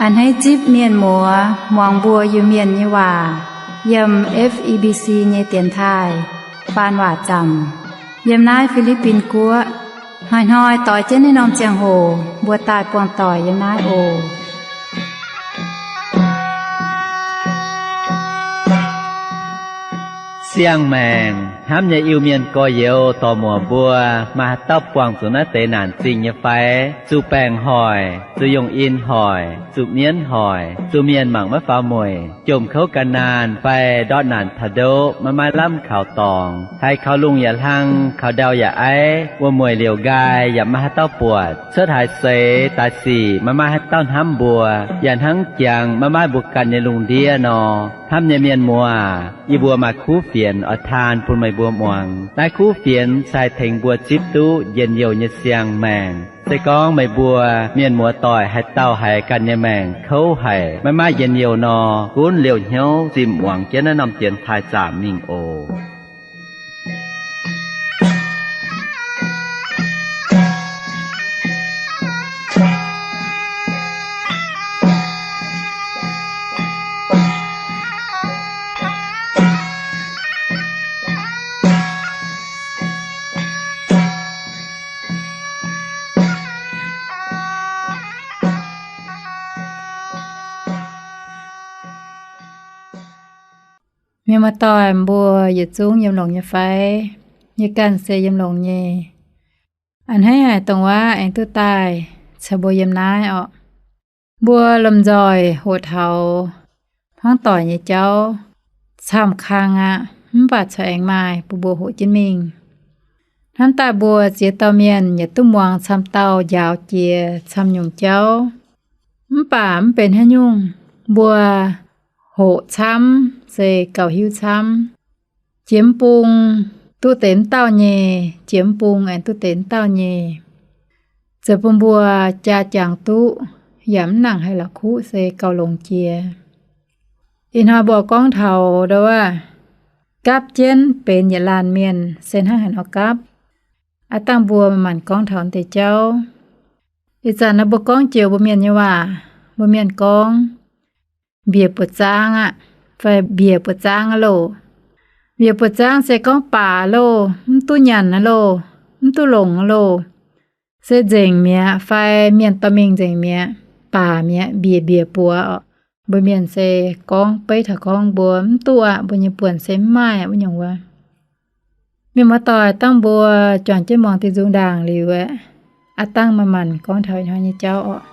A'hneiv zipv mienh muoz muangx mbuo Iu-Mienh nyei waac yiem F E B C nyei dienx taaih faan waac zaamc yiem naaiv Fi^li^bin Guoqv. Hnoi-hnoi doix jienv naaiv norm ziangh hoc mbuo daaih buangh doic yiem naaiv oc. Siang-maengc hnamv nyei Iu-Mienh gorx-youz dorc-muoc mbuo, maaih haaix dauh buangh zuqc naaiv deix naanc zingh nyei fai? Zuqc baengc hoic, zuqc yungh in hoic, zuqc mienv hoic, zuqc mienh mangc maiv faaux mueic, jomc kouv gan naanh fai ndortv naanc taux ndoqv maiv maaih lamh kaux dorngx, haiz kaux lungh yaac hlang, kaux ndau yaac aiv, wuom-mueic liouc nqaai yaac maiv maaih haaix dauh buatc, cuotv haaix seix daaih sic maiv maaih haaix dauh hnamv mbuo, yaac hnangv jangx maiv maaih mbuo ganh nyei lungh ndiev nor. Hnamv nyei mienh muoz, yie mbuo maaih kuv fienx oix taan bun meih mbuo muangx. Naaiv kuv fienx se haih tengx mbuo zipv duqv njien-youh nyei siang-maengc. Se gorngv meih mbuo mienh muoz doic haaix dauh haiz ganh nyei maengc kouv haic, maiv maaih njien-youh nor, gunv liouh hnyouv zimh muangx jienv naaiv norm dienx taaih zaamc mingh oc. Mienh muoz-doic mbuo yietc zungv yiem longx nyei fai? Yie ganh se yiem longx nyei. A'hneiv haic dongh waac aengx duqv daaih caux mbuo yiem naaiv orqc. Mbuo lomh nzoih hoqc taux hmuangv doic nyei jauv camv kang aqv, mv baac corc aengx maaih bun mbuo hoqc jienv mingh. Hnamv daaih mbuo ziex dauh mienh yaac duqv muangx camv dauh njaaux jiex camv nyungc jauv, mv baac mv benx haaix nyungc, mbuo hoqc camv se gauh hiuv camv. Jiex mv bung duqv deix mv dauh nyei, jiex mv bung aengx duqv deix mv dauh nyei. Ziouc bun mbuo jaa jangx duqv, yaac mv nangc haaix la'kuqv se gauh longx jiex. Ih hnoi mbuo gorngv taux ndau wuov, gapv jienv benx yietc laanh mienh se hnangv haaix nor gapv. Aav dangh mbuo manc-manc gorngv taux deix jauv. Ih zanc naaiv mbuo gorngv joux mbuo mienh nyei waac, mbuo mienh gorngv, mbiec buoz-zaang aqv, fai mbiec buoz-zaang aqv loh. Mbiec buoz-zaang se gorngv baac loh, mv duqv nyanc aqv loh, mv duqv longc aqv loh, se nzengc mi'aqv fai mienh dorh mingh nzengc mi'aqv, baac mi'aqv, mbiec mbiec buoz oc. Mbuo mienh se gorngv beiv taux gorngv mbuo mv duqv aqv, mbuo nyei buonc se mv maaih aqv, wuov nyungc wuov. Mienh muoz-doic, dangh mbuo juangc jienv muangx diuh nzung ndaangc liuz aeqv, aav dangh manc-manc gorngv taux ih hnoi nyei jauv orqc.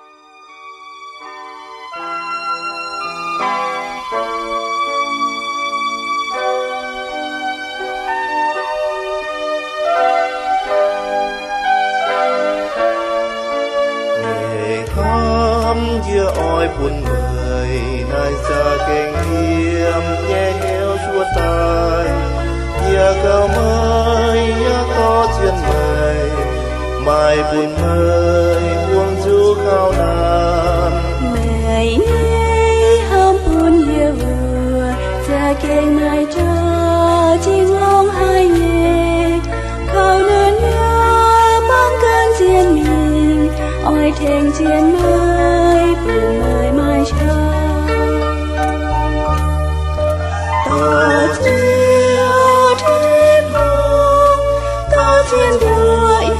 Hnamv yie oix bun meih naaic za'gengh yiem nyei hnyouv cuotv daaih. Yie gauh meih yaac dorh zien meih, maaih bun meih buangh zuqc kaux naanc. Meih nyei hnamv bun yie wuov, za'gengh naaic jauv zinh longx haic nyei. Kaux naanc yaac mangc ganh zien mingh, oix tengx zien meih, bun meih maaih qaqv. Dorh Ziouv Tin-Hungh, dorh zien nduov i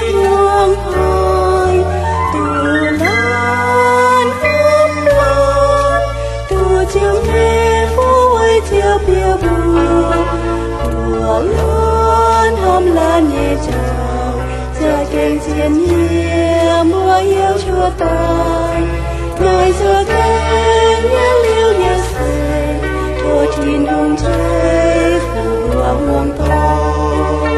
hmuangx haic, duqv laanh hnamv laanh, duqv ziangh nyei fuqv weic Ziouv bieqc mbuo, duqv laanh hnamv laanh nyei jauv, za'gengh zien yiem mbuo hnyouv cuotv daaih. Naaic za'gengh yiem liuz nyei seix, tov Tin-Hungh Yesu mbuo muangx dorngx.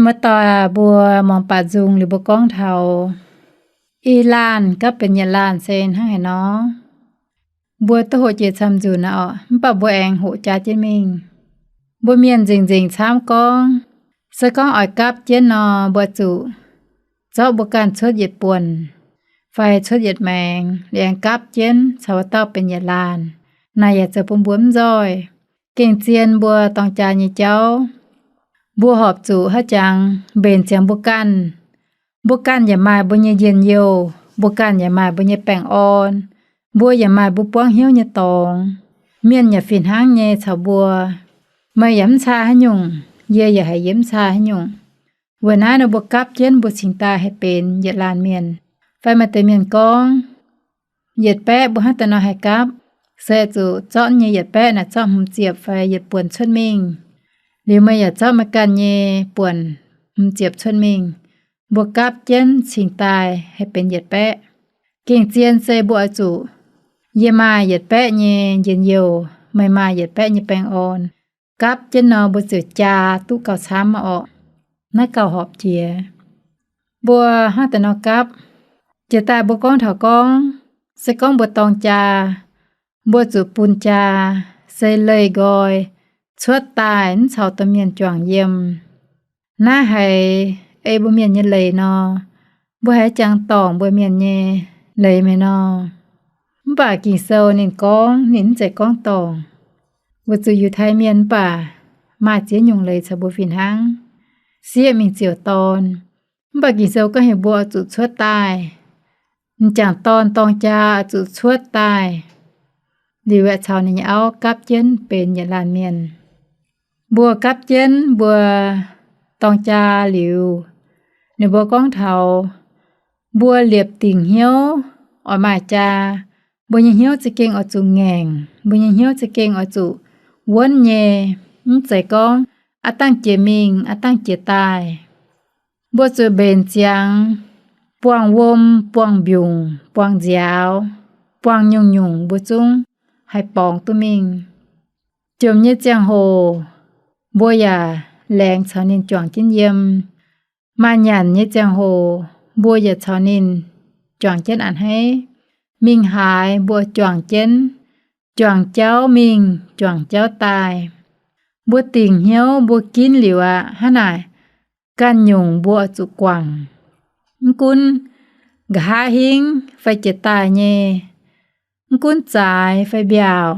Muoz-doic aac, mbuo muangx baac nzung liuz mbuo gorngv taux i laanh gapv benx yietc laanh se hnangv haaix nor. Mbuo duqv hoqc jiex camv nzunc aqv orqc, mv baac mbuo aengx hoqc jaax jienv mingh. Mbuo mienh nzengc-nzengc camv gorngv, se gorngv oix gapv jienv nor, mbuo zuqc zorqv mbuo ganh cuotv yietc buonc fai cuotv yietc maengx liuz aengx gapv jienv caux wuov dauh benx yietc laanh. Naaiv yaac zoux bun mbuo mv nzoih. Gengh zien mbuo dorng jaa nyei jauv, mbuo horpc zuqc haaix jangx mbenc ziangx mbuo ganh. Mbuo ganh yaac maaih mbuo nyei njien-youh, mbuo ganh yaac maaih mbuo nyei baengh orn, mbuo yaac maaih mbuo buangv hnyouv nyei dorngx. Mienh yaac fih hnangv nyei caux mbuo. Meih yaac mv caa haaix nyungc, yie yaac haiz yie mv caa haaix nyungc. Weic naaiv nor mbuo gapv jienv mbuo cingx daaih haih benx yietc laanh mienh. Fai maaih deix mienh gorngv, yietc baeqv mbuo hnangv daaih nor haih gapv, se zuqc zorqv nyei yietc baeqv naaic zorqv hmz ziepc fai yietc buonc cuotv mingh. Liuz meih yaac zorqv meih ganh nyei buonc hmz ziepc cuotv mingh. Mbuo gapv jienv cingx daaih haih benx yietc baeqv. Gengh zien se mbuo oix zuqc, yie maaih yietc baeqv nyei njien-youh, meih maaih yietc baeqv nyei baengh orn. Gapv jienv nor mbuo ziouc jaa duqv gauh camv orqc. Naaiv gauh horpc jiex. Mbuo hnangv daaih nor gapv, jiex daaih mbuo gorngv taux gorngv, se gorngv mbuo dorng jaa, mbuo zuqc bun jaa, se leih nqoi, cuotv daaih mv caux domh mienh juangc yiem. Naaiv haiz ei mbuo mienh nyei leiz nor, mbuo haiz jangx dorngc mbuo mienh nyei leiz meih nor. Mv baac Ging-Sou ninh gorngv ninh mv zeiz gorngv dorngc. Weic zuqc Yiutai Mienh mv baac maaih ziex nyungc leiz caux mbuo fih hnangv. Sieqv mingh ziouc dorn. Mv baac Ging-Sou gorngv heuc mbuo oix zuqc cuotv daaih. M'jangc dorn dorng jaa oix zuqc cuotv daaih. Liuz aeqv, caux ninh nyei auv gapv jienv benx yietc laanh mienh. Mbuo gapv jienv mbuo dorng jaa liuz, ninh mbuo gorngv taux mbuo liepc dingc hnyouv oix maaih jaa, mbuo nyei hnyouv za'gengh oix zuqc ngaengc, mbuo nyei hnyouv za'gengh oix zuqc wuonv nyei. Mv zeiz gorngv aav dangh jiex mingh aav dangh jiex daaih. Mbuo zuqc mbenc ziangx buangh wuom, buangh mbiungc, buangh nziaaux, buangh nyungc-nyungc mbuo zungv haih borngz duqv mingh. Jomc nyei ziangh hoc mbuo yaac laengz caux ninh juangc jienv yiem. Maaih nyanc nyei ziangh hoc mbuo yaac caux ninh juangc jienv a'hneiv. Mingh haaix mbuo juangc jienv, juangc jauv mingh, juangc jauv daaih. Mbuo dingc hnyouv mbuo ginv liuz aqv, hnangv naaic ganh nyungc mbuo oix zuqc guangc. Mv gunv nqa'haav hingv fai jiex daaih nyei, mv gunv zaaix fai mbiaauc,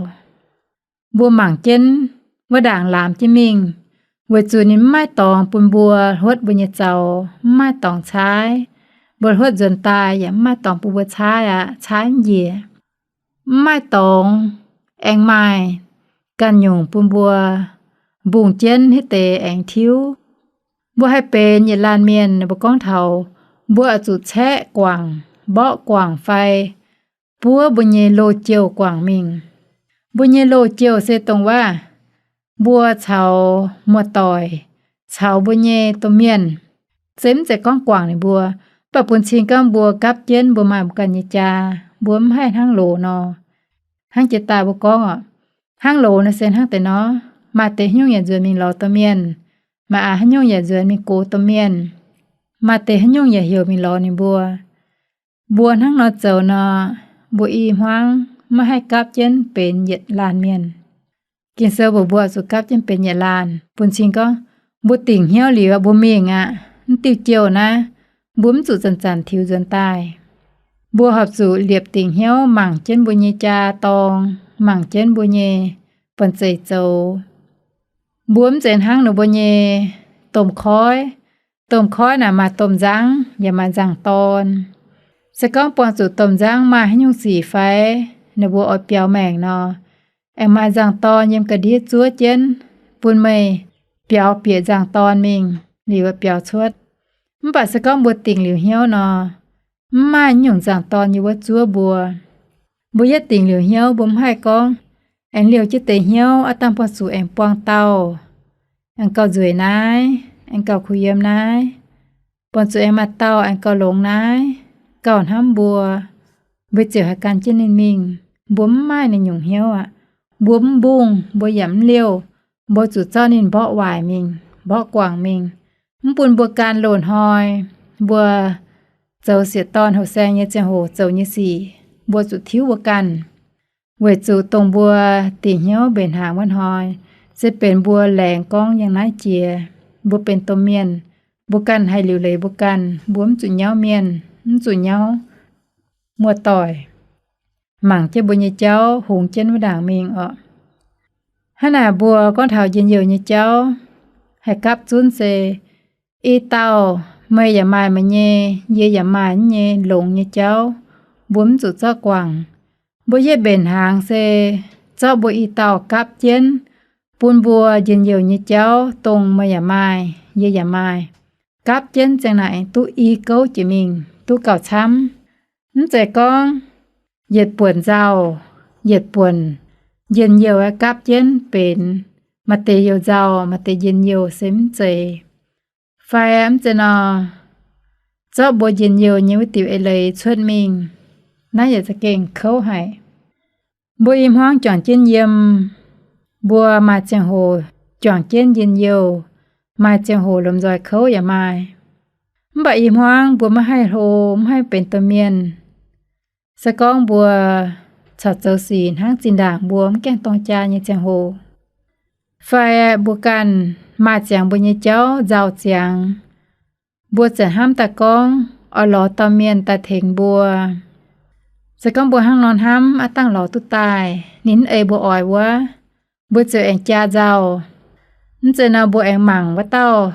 mbuo mangc jienv wuov ndaangc laamx jienv mingh, weic zuqc ninh mv maaih dorngx bun mbuo hluotv mbuo nyei zaux, mv maaih dorngx caaiv. Mbuo hluotv nzuonx daaih yaac mv maaih dorngx bun mbuo caaiv aqv, caaiv mv njiec. Mv maaih dorngx aengx maaih ganh nyungc bun mbuo mbungh jienv hitv deix aengx tiuv. Mbuo haih benx yietc laanh mienh, mbuo gorngv taux mbuo oix zuqc caeqv guangc, mborqv guangc fai buov mbuo nyei loz-jouh guangc mingh. Mbuo nyei loz-jouh se dongh waac mbuo caux muoz-doic, caux mbuo nyei domh mienh. Se mv zeiz gorngv guangc ninh mbuo, mv baac bun cing gorngv mbuo gapv jienv mbuo maaih mbuo ganh nyei jaa, mbuo mv haih hnangv loz nor. Hnangv jiex daaih mbuo gorngv oc, hnangv loz nor se hnangv deix nor, maaih deix haaix nyungc yaac nzuonx mingh lorz domh mienh, maaih aac haaix nyungc yaac nzuonx mingh gox domh mienh, maaih deix haaix nyungc yaac heuc mingh lorz ninh mbuo. Mbuo hnangv nor zoux nor, mbuo i hmuangv maiv haih gapv jienv benx yietc laanh mienh. Ging-Sou mbuox mbuo zuqc gapv jienv benx yietc laanh, bun cing gorngv mbuo dingc hnyouv liuz, mbuo mingh aqv. Mv diuh jouh naaiv, mbuo mv zuqc zanc-zanc tiux nzuonx daaih. Mbuo horpc zuqc liepc dingc hnyouv mangc jienv mbuo nyei jaa dorng, mangc jienv mbuo nyei banh zeic zoux. Mbuo mv zeiz hnangv ninh mbuo nyei domh koiv. Domh koiv naaic maaih domh nzangv yaac maaih nzangc-dorn. Se gorngv buangh zuqc domh nzangv maaih haaix nyungc sic fai ninh mbuo oix biaux maengc nor, aengx maaih nzangc-dorn yiem ga'ndiev zuov jienv, bun meih biaux bieqc nzangc-dorn mingh liuz biaux cuotv. Mv baac se gorngv mbuo dingc liuz hnyouv nor, mv maaih nyungc nzangc-dorn yiem wuov zuov mbuo. Mbuo yietv dingc liuz hnyouv, mbuo mv haih gorngv aengx liouh jienv deix hnyouv aav dangh buangh zuqc aengx buangh dauh, aengx gauh nzueic naaiv, aengx gauh kuh yiem naaiv, buangh zuqc aengx maaih dauh aengx gauh longx naaiv, gauh hnamv mbuo. Mbuo ziouc haih gan jienv ninh mingh. Mbuo mv maaih ninh nyungc hnyouv aqv. Mbuo mv mbungh, mbuo yaac mv liouh. Mbuo zuqc zorqv ninh mborqv waaic mingh, mborqv guangc mingh. Mv bun mbuo ganh loz-hnoi, mbuo zoux sieqv dorn houx saeng nyei ziangh hoc zoux nyei sic, mbuo zuqc tiuv mbuo ganh. Weic zuqc dongh mbuo dingc hnyouv mbenc hnaangx wuov hnoi, se benx mbuo laengz gorngv yangh naaiv jiex, mbuo benx domh mienh, mbuo ganh haih liuc leiz mbuo ganh, mbuo mv zuqc nyauv mienh, mv zuqc nyauv muoz-doic, mangc jienv mbuo nyei jauv hungx jienv wuov ndaangc mingh orqc. Hnangv naaic mbuo gorngv taux njien-youh nyei jauv, haih gapv zunv se, i dauh meih yaac maaih meih nyei, yie yaac maaih yie nyei, longx nyei jauv, mbuo mv zuqc zorqv guangc. Mbuo yietv mbenc hnaangx se zorqv mbuo i dauh gapv jienv, bun mbuo njien-youh nyei jauv dongh meih yaac maaih, yie yaac maaih, gapv jienv ziang naaic duqv i gouv jiex mingh duqv gauh camv. Mv zeiz gorngv yietc buonc nzauh, yietc buonc njien-youh aeqv, gapv jienv benx maaih deix youh nzauh, maaih deix njien-youh se mv zeiz. Fai mv zeiz nor, zorqv mbuo njien-youh nyei wuov diuc eix leiz cuotv mingh, naaiv yaac za'gengh kouv haic. Mbuo i hmuangv juangc jienv yiem, mbuo maaih ziangh hoc juangc jienv njien-youh, maaih ziangh hoc lomh nzoih kouv yaac maaih. Mv baac i hmuangv mbuo maiv haih hlo, maiv haih benx domh mienh. Se gorngv mbuo corc zoux sic hnangv zinh ndaangc mbuo mv gaengh dorng jaa nyei ziangh hoc, fai mbuo ganh maaih ziangx mbuo nyei jauv nzauh ziangx, mbuo ziouc hnamv daaih gorngv oix lorz dauh mienh daaih tengx mbuo. Se gorngv mbuo hnangv nor hnamv, aav dangh lorz duqv daaih, ninh mv ei mbuo oix wuov, mbuo ziouc aengx jaa nzauh. Mv zeiz nor mbuo aengx mangc wuov dauh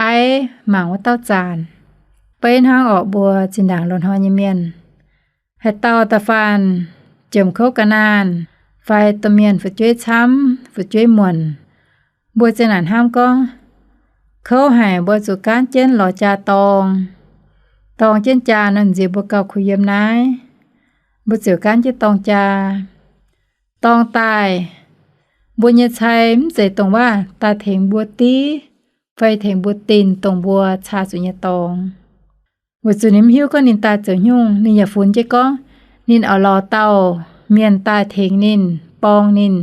aiv, mangc wuov dauh zaanc. Beiv hnangv orqc, mbuo zinh ndaangc loz-hnoi nyei mienh haaix dauh da'faanh jomc kouv ga'naanh fai domh mienh fu'jueiv camv, fu'jueiv muonc, mbuo ziang naaic hnamv gorngv, kouv haic, mbuo zuqc gaanv jienv lorz jaa dorng. Dorng jienv jaa nor nziex mbuo gauh kuh yiem naaiv, mbuo ziouc gaanv jienv dorng jaa. Dorng daaih, mbuo nyei cai mv zeiz dongh waac daaih tengx mbuo div fai tengx mbuo dinh dongh mbuo caa zuqc nyei dorngx. Weic zuqc ninh mv hiuv gorngv ninh daaih zoux nyungc, ninh yaac funx jienv gorngv ninh oix lorz dauh mienh daaih tengx ninh, borng ninh.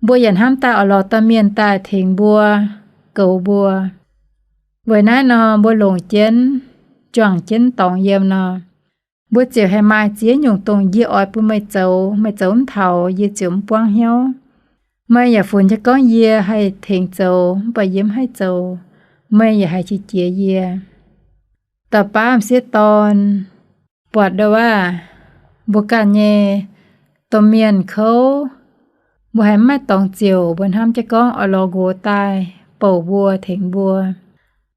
Mbuo yaac hnamv daaih oix lorz dauh mienh daaih tengx mbuo, goux mbuo. Weic naaiv nor mbuo longc jienv, juangc jienv dorngx yiem nor, mbuo ziouc haih maaih ziex nyungc dongh yie oix bun meih zoux, meih zoux mv taux, yie ziouc mv buangv hnyouv. Meih yaac funx jienv gorngv yie haih tengx zoux, mv baac yie mv haih zoux, meih yaac haiz qiex jiez yie. Da'baav m'sieqv dorn buatc ndouv waac, mbuo ganh nyei domh mienh kouv, mbuo haiz mv maaih dorngx ziouc, mbuo hnamv jienv gorngv oix lorz nqox daaih bouc mbuo, tengx mbuo.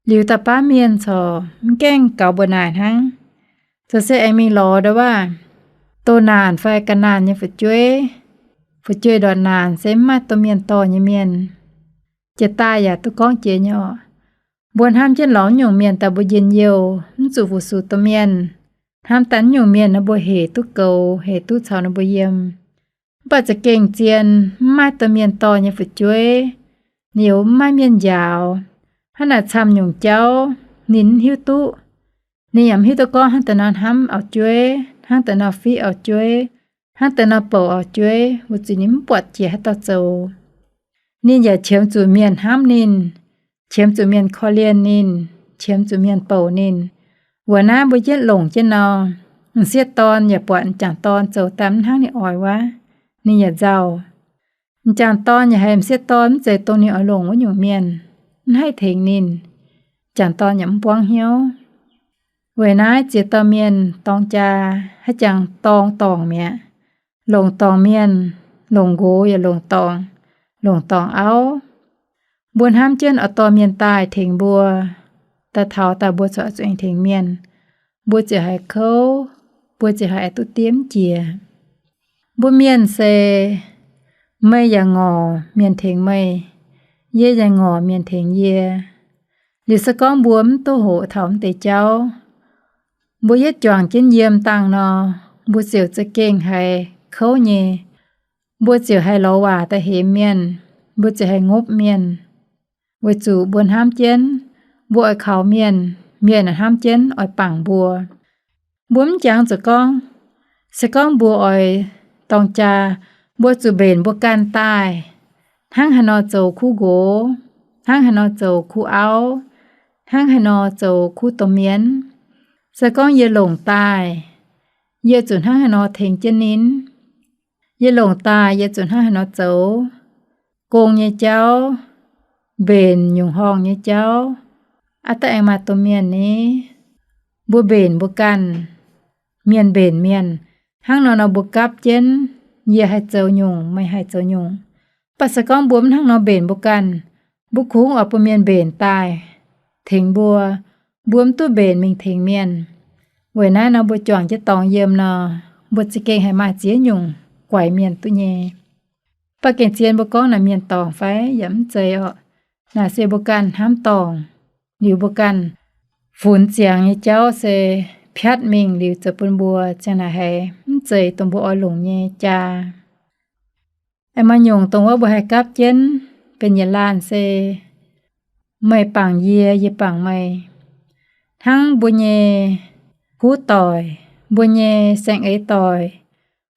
Liuz da'baav mienh corc mv gaengh gaux mbuo naaic hnangv, corc se aengx mingh lorz ndouv waac, doh naanc fai ga'naanh nyei fu'jueiv, fu'jueiv ndortv naanc se mv maaih domh mienh dorh nyei mienh. Jiex daaih yaac duqv gorngv jiex nyei orqc. Mbuo hnamv jienv lorz nyungc mienh daaih mbuo njien-youh, mv zuqc fu-sux domh mienh. Hnamv daaih nyungc mienh nor mbuo hec duqv goux, hec duqv caux ninh mbuo yiem. Mv baac za'gengh zien mv maaih domh mienh dorh nyei fu'jueiv, ninh yaac mv maaih mienh njaaux. Hnangv naaic camv nyungc jauv ninh mv hiuv duqv. Ninh yaac mv hiuv duqv gorngv hnangv deix nor hnamv auv-jueiv, hnangv deix nor fiqv auv-jueiv, hnangv deix nor bouc auv-jueiv, weic zuqc ninh mv buatc jiex haaix dauh zoux. Ninh yaac qiemx zuqc mienh hnamv ninh, qiemx zuqc mienh korv-lienh ninh, qiemx zuqc mienh bouc ninh. Weic naaiv mbuo yietv longc jienv nor, m'sieqv dorn yaac buatc m'jangc dorn zoux daaih mv hnangv ninh oix wuov, ninh yaac nzauh. M'jangc dorn yaac haiz m'sieqv dorn mv zeiz dongh ninh oix longc wuov nyungc mienh, mv haih tengx ninh. M'jangc dorn yaac mv buangv hnyouv. Weic naaiv ziex dauh mienh dorng jaa, haaix jangx dorng dorngc mi'aqv. Longc dorngc mienh, longc nqox yaac longc dorngc, longc dorngc auv. Mbuo hnamv jienv oix dorh mienh daaih tengx mbuo, daaih taux daaih mbuo corc zuqc aengx tengx mienh, mbuo ziouc haiz kouv, mbuo ziouc haiz duqv diev mv jiex. Mbuo mienh se, meih yaac ngorc mienh tengx meih, yie yaac ngorc mienh tengx yie. Liuz se gorngv mbuo mv duqv hoqc taux mv deix jauv, mbuo yietv juangc jienv yiem dangh nor, mbuo ziouc za'gengh haiz kouv nyei. Mbuo ziouc haih lorz waac daaih hemx mienh, mbuo ziouc haih ngopv mienh. Weic zuqc mbuo hnamv jienv, mbuo oix kaux mienh, mienh hnamv jienv oix bangc mbuo. Mbuo mv jangx zuqc gorngv, se gorngv mbuo oix dorng jaa, mbuo zuqc mbenc mbuo ganh daaih, hnangv haaix nor zoux kuv nqox, hnangv haaix nor zoux kuv auv, hnangv haaix nor zoux kuv domh mienh. Se gorngv yie longc daaih, yie zuqc hnangv haaix nor tengx jienv ninh. Yie longc daaih yie zuqc hnangv haaix nor zoux. Gong nyei jauv, mbenc nyungc horngh nyei jauv, aav daaih aengx maaih domh mienh ni, mbuo mbenc mbuo ganh, mienh mbenc mienh. Hnangv nor nor mbuo gapv jienv, yie haih zoux nyungc, meih haih zoux nyungc. Mv baac se gorngv mbuo mv hnangv nor mbenc mbuo ganh, mbuo kungx oix bun mienh mbenc daaih tengx mbuo. Mbuo mv duqv mbenc mingh tengx mienh. Weic naaiv nor mbuo juangc jienv dorngx yiem nor, mbuo za'gengh haih maaih ziex nyungc guaix mienh duqv nyei. Mv baac gengh zien mbuo gorngv naaic mienh dorngc fai? Yaac mv zeiz orqc. Naaic se mbuo ganh hnamv dorngc, liuz mbuo ganh funx ziangx nyei jauv se piatv mingh liuz zoux bun mbuo ziang naaic haiz mv zeiz dongh mbuo oix longc nyei jaa. Aengx maaih nyungc dongh wuov mbuo haih gapv jienv benx yietc laanh se meih bangc yie, yie bangc meih. Hnangv mbuo nyei kuv doic, mbuo nyei saeng-eix doic,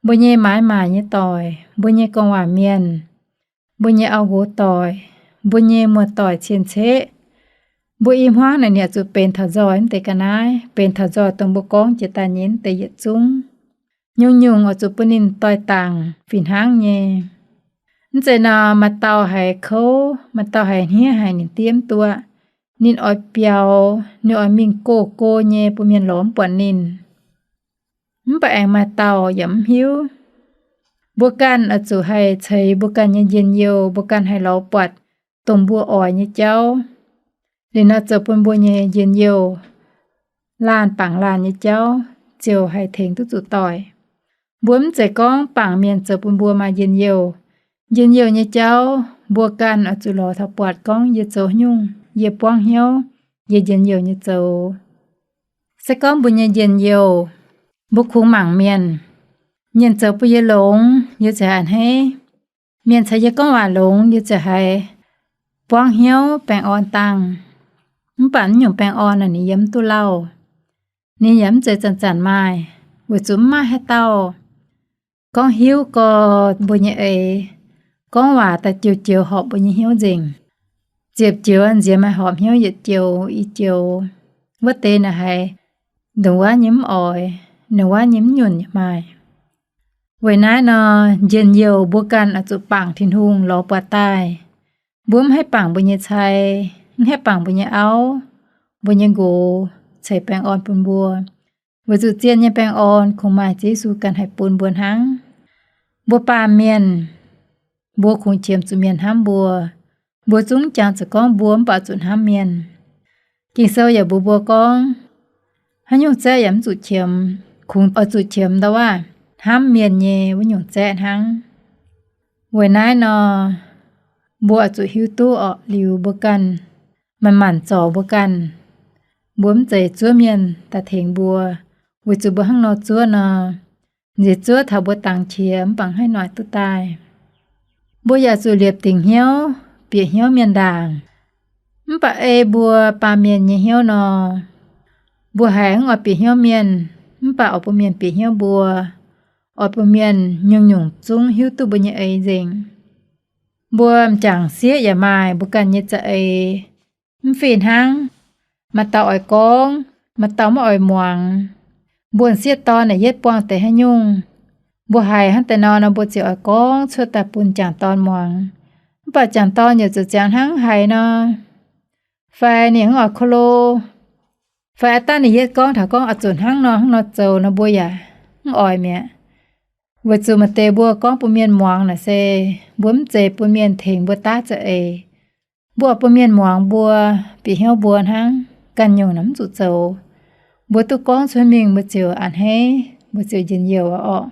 mbuo nyei maaiz maaic nyei doic, mbuo nyei gorngv waac mienh, mbuo nyei auv-nqox doic, mbuo nyei muoz-doic cien-ceqv, mbuo i hmuangv naaic ninh oix zuqc benx taux nzoih mv deix ga'naaiv, benx taux nzoih dongh mbuo gorngv jiex daaih nyei mv deix yietc zungv. Nyungc-nyungc oix zuqc bun ninh doix-dangc fih hnangv nyei. Mv zeiz nor, maaih dauh haiz kouv, maaih dauh haiz hniev haic ninh diev mv duqv. Ninh oix biaux, ninh oix mingh go-go nyei bun mienh lorz mv buatc ninh. Mv baac aengx maaih dauh yaac mv hiuv. Mbuo ganh oix zuqc haih ceix mbuo ganh nyei njien-youh, mbuo ganh haih lorz buatc dongh mbuo oix nyei jauv. Liuz nor zoux bun mbuo nyei njien-youh, laanh bangc laanh nyei jauv ziouc haih tengx duqv zuqc doic. Mbuo mv zeiz gorngv bangc mienh zoux bun mbuo maaih njien-youh. Njien-youh nyei jauv mbuo ganh oix zuqc lorz taux buatc gorngv yie zoux haaix nyungc, yie buangv hnyouv, yie njien-youh nyei zoux. Se gorngv mbuo nyei njien-youh, mbuo kungx mangc mienh, mienh zoux bun yie longx, yie ziouc a'hneiv. Mienh caux yie gorngv waac longx, yie ziouc haiz buangv hnyouv baengh orn dangh. Mv baac naaiv nyungc baengh orn naaic ninh yiem mv duqv lauh. Ninh yaac mv zeiz zanc-zanc maaih, weic zuqc mv maaih haaix dauh gorngv hiuv gorx mbuo nyei eix, gorngv waac daaih joux-joux horpc mbuo nyei hnyouv nzengc. Ziepc joux nziex maaih horpc hnyouv yietc joux i joux. Wuov deix naaic haiz ndongc wuov nyei mv oix, ndongc wuov nyei mv nyunc yaac maaih. Weic naaiv nor, njien-youh mbuo ganh oix zuqc bangc Tin-Hungh lorz buatc daaih. Mbuo mv haih bangc mbuo nyei cai, mv haih bangc mbuo nyei auv, mbuo nyei nqox ceix baengh orn bun mbuo. Weic zuqc zien nyei baengh orn kungx maaih Ziouv Yesu ganh haih bun mbuo hnangv. Mbuo baamh mienh, mbuo kungx qiemx zuqc mienh hnamv mbuo. Mbuo zungv jangx zuqc gorngv mbuo mv baac zuqc hnamv mienh. Ging-Sou yaac mbuox mbuo gorngv, haaix nyungc zaeqv yaac mv zuqc qiemx, kungx oix zuqc qiemx ndau waac hnamv mienh nyei wuov nyungc zaeqv hnangv. Weic naaiv nor, mbuo oix zuqc hiuv duqv orqc, liuz mbuo ganh manc-manc zorc mbuo ganh. Mbuo mv zeiz zuov mienh daaih tengx mbuo, weic zuqc mbuo hnangv nor zuov nor, nziex zuov taux mbuo dangx qiex mv baac haih noic duqv daaih. Mbuo yaac zuqc liepc dingc hnyouv, bieqc hnyouv mienh ndaangc. Mv baac ei mbuo baamh mienh nyei hnyouv nor, mbuo haiz mv oix bieqc hnyouv mienh, mv baac oix bun mienh bieqc hnyouv mbuo, oix bun mienh nyungc-nyungc zungv hiuv duqv mbuo nyei eix nzengc. Mbuo m'jangc sieqv yaac maaih mbuo ganh nyei za'eix. Mv fih hnangv, maaih dauh oix gorngv, maaih dauh maiv oix muangx. Mbuo m'sieqv dorn naaic yietv buangh deix haaix nyungc, mbuo haiz hnangv deix nor nor mbuo ziouc oix gorngv cuotv daaih bun m'jangc dorn muangx. Mv baac m'jangc dorn yaac zuqc ziangx hnangv haiz nor, fai ninh mv oix ko lo, fai aav dangh ninh yietv gorngv taux gorngv oix zuqc hnangv nor hnangv nor zoux nor mbuo yaac mv oix mi'aqv. Weic zuqc maaih deix mbuo gorngv bun mienh muangx naaic se mbuo mv zeiz bun mienh tengx mbuo daav za'eix. Mbuo oix bun mienh muangx mbuo, bieqc hnyouv mbuo hnangv. Ganh nyungc naaic mv zuqc zoux. Mbuo duqv gorngv cuotv mingh mbuo ziouc a'hneiv, mbuo ziouc njien-youh orqc.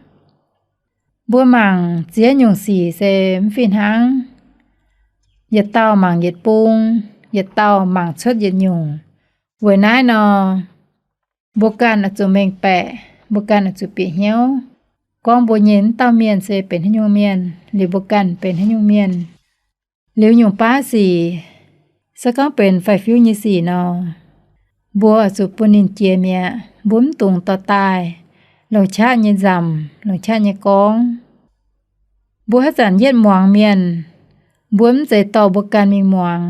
Mbuo mangc ziex nyungc sic se mv fih hnangv. Yietc dauh mangc yietc bung, yietc dauh mangc cuotv yietc nyungc. Weic naaiv nor, mbuo ganh oix zuqc mengh baeqc, mbuo ganh oix zuqc bieqc hnyouv, gorngv mbuo nyei wuov dauh mienh se benx haaix nyungc mienh, liuz mbuo ganh benx haaix nyungc mienh. Liuz nyungc baav sic, se gorngv benx faix-fiuv nyei sic nor, mbuo oix zuqc bun ninh jiex mi'aqv. Mbuo mv dungx dorh daaih longc qaqv nyei nzamc, longc qaqv nyei gorngv. Mbuo haaix zanc yietv muangx mienh, mbuo mv zeiz dorh mbuo ganh mingh muangx.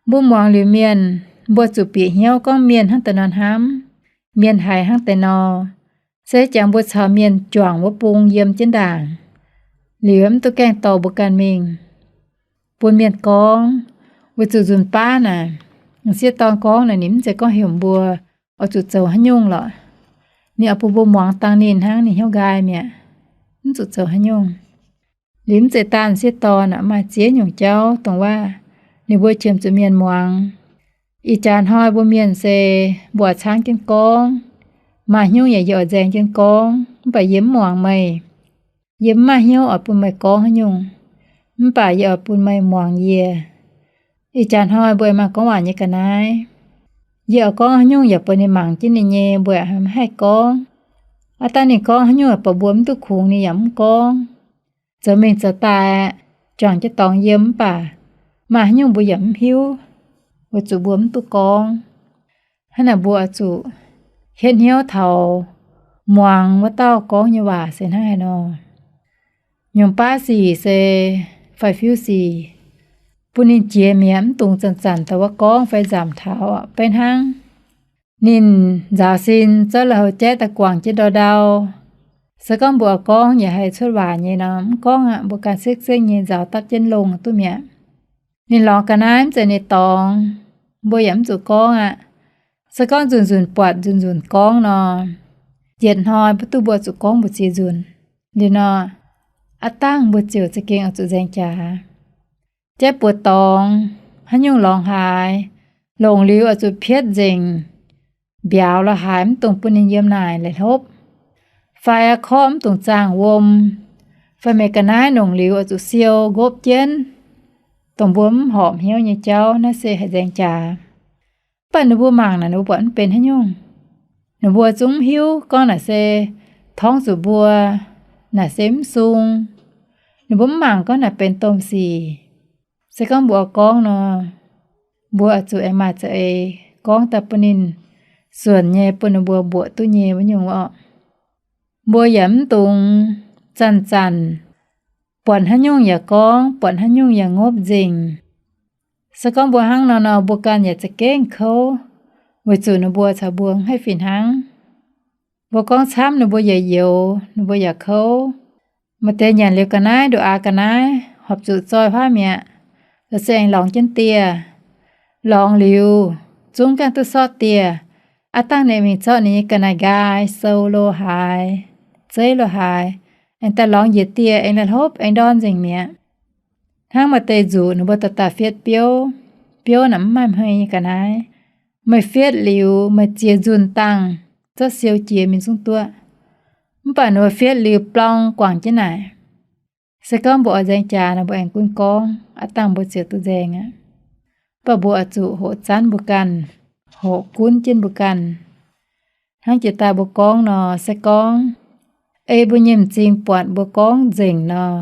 Mbuo muangx liuz mienh, Mbuo zuqc bieqc hnyouv gorngv mienh hnangv deix nor hnamv, mienh haiz hnangv deix nor, se jangx mbuo caux mienh juangc wuov bung yiem jienv ndaangc, liuz mv duqv gaengh dorh mbuo ganh mingh bun mienh gorngv, weic zuqc nzunc baav naaic, m'sieqv dorn gorngv naaic ninh mv zeiz gorngv heuc mbuo oix zuqc zoux haaix nyungc lorqc. Ninh oix bun mbuo muangx dangh ninh hnangv, ninh hnyouv nqaai mi'aqv, mv zuqc zoux haaix nyungc. Liuz mv zeiz daan m'sieqv dorn aqv, maaih ziex nyungc jauv dongh waac ninh mbuo qiemx zuqc mienh muangx. Ih jaax hnoi mbuo mienh se mbuo oix caangv jienv gorngv, maaih hnyouv yaac yie oix nzaeng jienv gorngv, mv baac yie mv muangx meih. Yie mv maaih hnyouv oix bun meih gorngv haaix nyungc, mv baac yie oix bun meih muangx yie. Ih jaax hnoi mbuo aengx maaih gorngv waac nyei ga'naaiv. Yie oix gorngv haaix nyungc yaac buatc ninh mangc jienv ninh nyei, mbuo yaac mv haih gorngv. Aav dangh ninh gorngv haaix nyungc yaac buatc mbuo mv duqv kungx, ninh yaac mv gorngv. Zoux mingh zoux daaih, juangc jienv dorngx yiem mv baac maaih haaix nyungc mbuo yaac mv hiuv, weic zuqc mbuo mv duqv gorngv. Hnangv naaic mbuo oix zuqc hietv hnyouv taux muangx wuov dauh gorngv nyei waac se hnangv haaix nor. Nyungc baav sic se fai fiuv sic, bun ninh jiex mi'aqv, mv dungx zanc-zanc daaih wuov gorngv fai nzamc taux beiv hnangv. Ninh nzaaux sin zorqv lui-houx jaiv daaih guangc jienv ndau-ndau. Se gorngv mbuo oix gorngv yaac haih cuotv waac nyei nor, mv gorngv aqv, mbuo ganh sekv-sekv nyei nzaaux dapv jienv longh duqv mi'aqv. Ninh lorngx ga'naaiv mv zeiz ninh dorngx, mbuo yaac mv zuqc gorngv aqv. Se gorngv nzunc-nzunc buatc nzunc-nzunc gorngv nor, yietc hnoi mbuo duqv mbuo zuqc gorngv mbu'ziex nzunc. Liuz nor, aav dangh mbuo ziouc za'gengh oix zuqc nzaeng jaax. Jaiv buoz dorngx, haaix nyungc lorngx haaix, longc liuz oix zuqc pietv nzengc, mbiauz lo haaix mv dungx bun ninh yiem naaic la'hlopv, fai korqv mv dungx zaangh wuom, fai meih ga'naaiv longc liuz oix zuqc siou nqopv jienv, dongh mbuo mv horpc hnyouv nyei jauv, naaiv se haih nzaeng jaax. Mv baac ninh mbuo mangc naaic, ninh mbuo buatc mv benx haaix nyungc. Ninh mbuo zungv mv hiuv gorngv naaic se torngv zuqc mbuo, naaic se mv sung. Ninh mbuo mv mangc gorngv naaic benx domh sic. Se gorngv mbuo oix gorngv nor, mbuo oix zuqc aengx maaih za'eix gorngv daaih bun ninh suonc nyei, bun ninh mbuo mbuoqc duqv nyei wuov nyungc orqc. Mbuo yaac mv dungx zanc-zanc buatc haaix nyungc yaac gorngv, buatc haaix nyungc yaac ngopv nzengc. Se gorngv mbuo hnangv nor nor, mbuo ganh yaac za'gengh kouv, weic zuqc ninh mbuo caux mbuo mv haih fih hnangv. Mbuo gorngv camv ninh mbuo yaac youx, ninh mbuo yaac kouv. Maaih deix nyanc liuz ga'naaiv, nduqc aax ga'naaiv, horpc zuqc zoi huaav mi'aqv, la'sic aengx lorngx jienv dieh. Lorngx liuz, zungv ganh duqv sortv dieh. Aav dangh ninh mingh zorqv ninh nyei ga'naaiv nqaai sou lo haaix, zeiv lo haaix, aengx daaih lorngx njiec dieh, aengx la'hlopv, aengx ndorn nzengc mi'aqv. Hnangv maaih deix nzuqc ninh mbuo dorh daaih fietv biouv. Biouv naaic mv maaih hmei nyei ga'naaiv. Meih fietv liuz, meih ziex nzunc dangh zorqv siou jiex mingh zungv duqv. Mv baac ninh mbuo fietv liuz blong guangc jienv naaic. Se gorngv mbuo oix nzaeng jaax nor, mbuo aengx gunv gorngv, aav dangh mbuo ziouc duqv nzaeng aqv. Mv baac mbuo oix zuqc hoqc zanv mbuo ganh, hoqc gunv jienv mbuo ganh. Hnangv jiex daaih mbuo gorngv nor, se gorngv ei mbuo nyei m'zing buatc mbuo gorngv nzengc nor,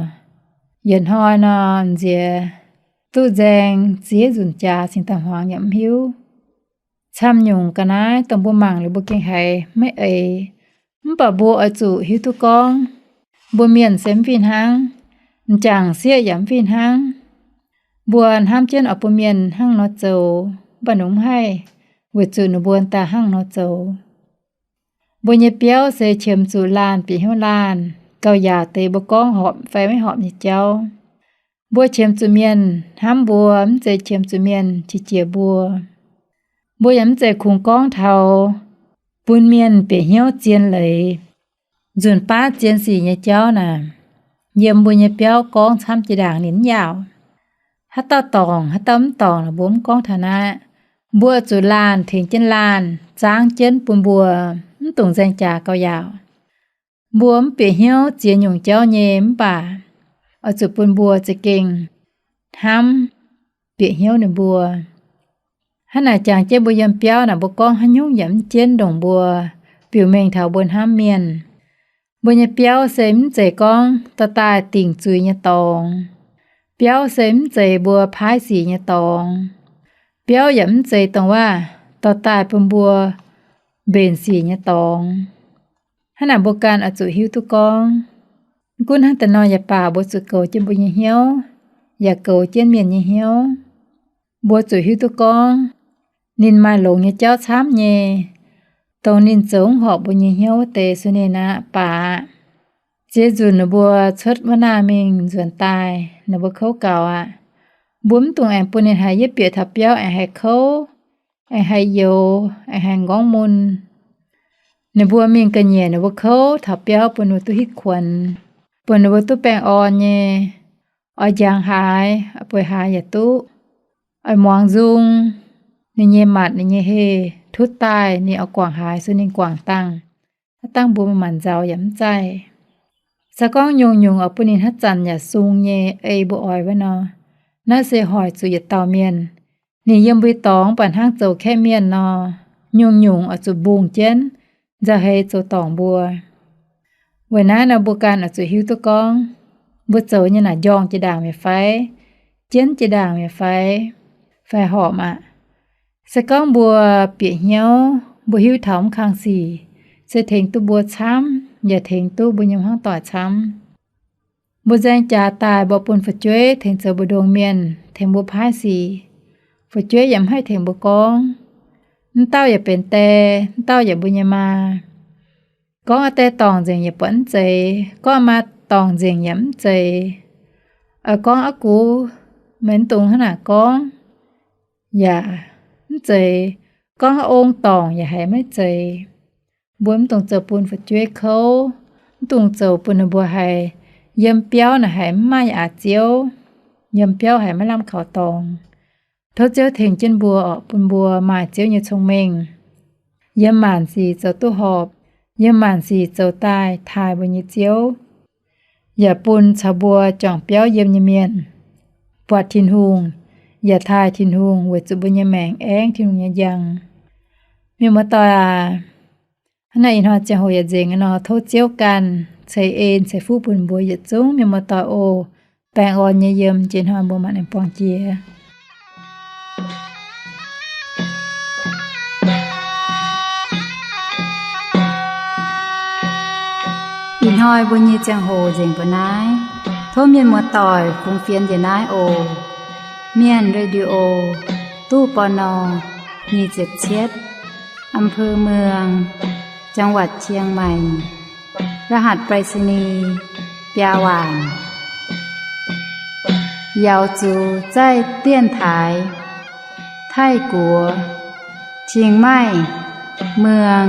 yietc hnoi nor, nziex duqv nzaeng ziex nzunc jaax cingx daaih hmuangx yaac mv hiuv. Camv nyungc ga'naaiv dongh mbuo mangc liuz mbuo gengh haiz maiv eix. Mv baac mbuo oix zuqc hiuv duqv gorngv, mbuo mienh se mv fih hnangv, m'jangc sieqv yaac mv fih hnangv. Mbuo hnamv jienv oix bun mienh hnangv nor zoux, mv baac ninh mv haih, weic zuqc ninh mbuo daaih hnangv nor zoux. Mbuo nyei biauv se qiemx zuqc laanh bieqc hnyouv laanh, gauh yaauc deix mbuo gorngv horpc fai maiv horpc nyei jauv. Mbuo qiemx zuqc mienh hnamv mbuo, mv zeiz qiemx zuqc mienh qiex jiez mbuo. Mbuo yaac mv zeiz kungx gorngv taux bun mienh bieqc hnyouv zien leiz. Nzunc baav zien sic nyei jauv naaic, yiem mbuo nyei biauv gorngv camv jiex ndaangc ninh mv yaauc. Haaix dauh dorngc, haaix dauh mv dorngc, mbuo mv gorngv taux naaiv. Mbuo zuqc laanh tengx jienv laanh zaangv jienv bun mbuo mv dungx nzaeng jaax gauh yaauc. Mbuo mv bieqc hnyouv ziex nyungc jauv nyei mv baac oix zuqc bun mbuo za'gengh hnamv bieqc hnyouv ninh mbuo. Hnangv naaic jangx jienv mbuo yiem biauv naaic, mbuo gorngv haaix nyungc yaac mv jienv ndongc mbuo biux mengh taux mbuo hnamv mienh. Mbuo nyei biauv se mv zeiz gorngv dorh daaih dingc zuiz nyei dorngx. Biauv se mv zeiz mbuo paaiv sic nyei dorngx. Biauv yaac mv zeiz dongh waac dorh daaih bun mbuo mbenc sic nyei dorngx. Hnangv naaic mbuo ganh oix zuqc hiuv duqv gorngv, mv gunv hnangv deix nor yaac baac, mbuo zuqc goux jienv mbuo nyei hnyouv, yaac goux jienv mienh nyei hnyouv. Mbuo zuqc hiuv duqv gorngv, Ninh maaih longx nyei jauv camv nyei, dongh ninh zoux mv horpc mbuo nyei hnyouv deix suv ninh aqv baac. Ziex nzunc ninh mbuo cuotv wuov naah mingh nzuonx daaih, ninh mbuo kouv gaux aqv. Mbuo mv dungx aengx bun ninh haiz yietv bieqc taux biauv aengx haih kouv, aengx haih youx, aengx haih nqorngv mun. Ninh mbuo mingh ga'nyiec ninh mbuo kouv taux biauv bun ninh mbuo duqv hitv kuonx, bun ninh mbuo duqv baengh orn nyei, oix njangx haaix, oix bueix haaix yaac duqv, oix muangx nzung. Ninh nyei matc ninh nyei heh tutv daaih ninh oix guangc haaix se ninh guangc dangh, aav dangh mbuo maanc nzaaux yaac mv zaih. Se gorngv nyungc-nyungc oix bun ninh haaix zanc yaac sung nyei ei mbuo oix wuov nor, naaiv se hoic zuqc yietc dauh mienh. Ninh yiem mbuo dorngx mv baac hnangv zoux kaeqv mienh nor, nyungc-nyungc oix zuqc mbungh jienv nzauh heix zoux dorngc mbuo. Weic naaiv nor mbuo ganh oix zuqc hiuv duqv gorngv, mbuo zoux nyei naaic njorngh jiex ndaangc mi'aqv fai, jienv jiex ndaangc mi'aqv fai, fai horpc aqv. Se gorngv mbuo bieqc hnyouv, mbuo hiuv taux mv kang sic, se tengx duqv mbuo camv, yaac tengx duqv mbuo nyei hmuangv doic camv. Mbuo nzaeng jaax daaih mbuo bun fu'jueiv tengx zoux mbu'ndongx mienh, tengx mbuo paaiv sic. Fu'jueiv yaac mv haih tengx mbuo gorngv. Mv dauh yaac benx die, mv dauh yaac mbuo nyei maa. Gorngv aa die dorngc nzengc yaac buatc mv zeiz, gorngv aa maa dorngc nzengc yaac mv zeiz. Oix gorngv aa gux, meih mv dungx hnangv naaic gorngv, yaac mv zeiz. Gorngv ong dorngc yaac haiz maiv zeiz. Mbuo mv dungx zoux bun fu'jueiv kouv, mv dungx zoux bun ninh mbuo haiz yiem biauv naaic haiz mv maaih aax ziouv, yiem biauv haiz maiv lamh kaux dorngx. Tov Ziouv tengx jienv mbuo oc, bun mbuo maaih Ziouv nyei cong-mengh, yiem maanc sic zoux duqv horpc, yiem maanc sic zoux daaih taaih mbuo nyei Ziouv, yaac bun caux mbuo juangc biauv yiem nyei mienh buatc Tin-Hungh, yaac taaih Tin-Hungh weic zuqc mbuo nyei maengc aengv Tin-Hungh nyei njang. Mienh muoz-doic aac, hnangv naaiv ih hnoi ziangh hoc yaac nzengc nor, tov Ziouv ganh ceix en ceix fuqv bun mbuo yietc zungv mienh muoz-doic oc. Baengh orn nyei yiem, jiex hnoi mbuo mangc ninh buangh jiex. Ih hnoi mbuo nyei ziangh hoc nzengc mbuo naaiv. Tov mienh muoz-doic fungx fienx njiec naaiv oc. Mienh Radio, ตู้ ปณ. nyic ziepc cietv, อำเภอเมือง จังหวัดเชียงใหม่ รหัสไปรษณีย์ biaa waanc. 瑶族在电台 Taiv-Guoqv, Chiang Mai, เมือง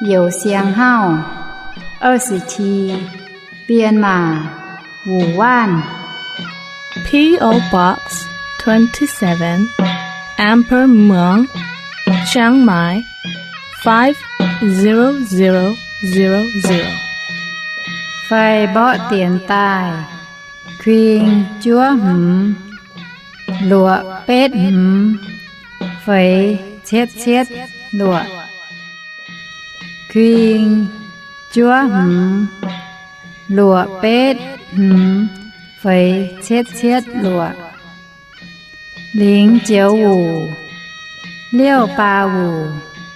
Yeosiang-Hauv, 二十七, 编码 Wu Wanv. P O Box twenty-seven, Ambermr, Chiang Mai, five zero zero zero zero. Fai mborqv dienx daaih, kuing juov hmz, luoqc betv hmz, feix cietv cietv luoqc. Kuing juov hmz, luoqc betv hmz, feix cietv cietv luoqc. 零九五六八五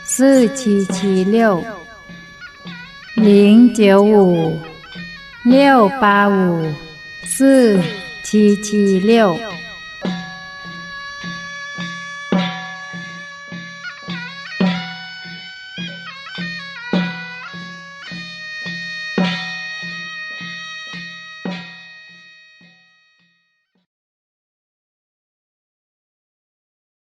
四七七六, 零九五六八五四七七六.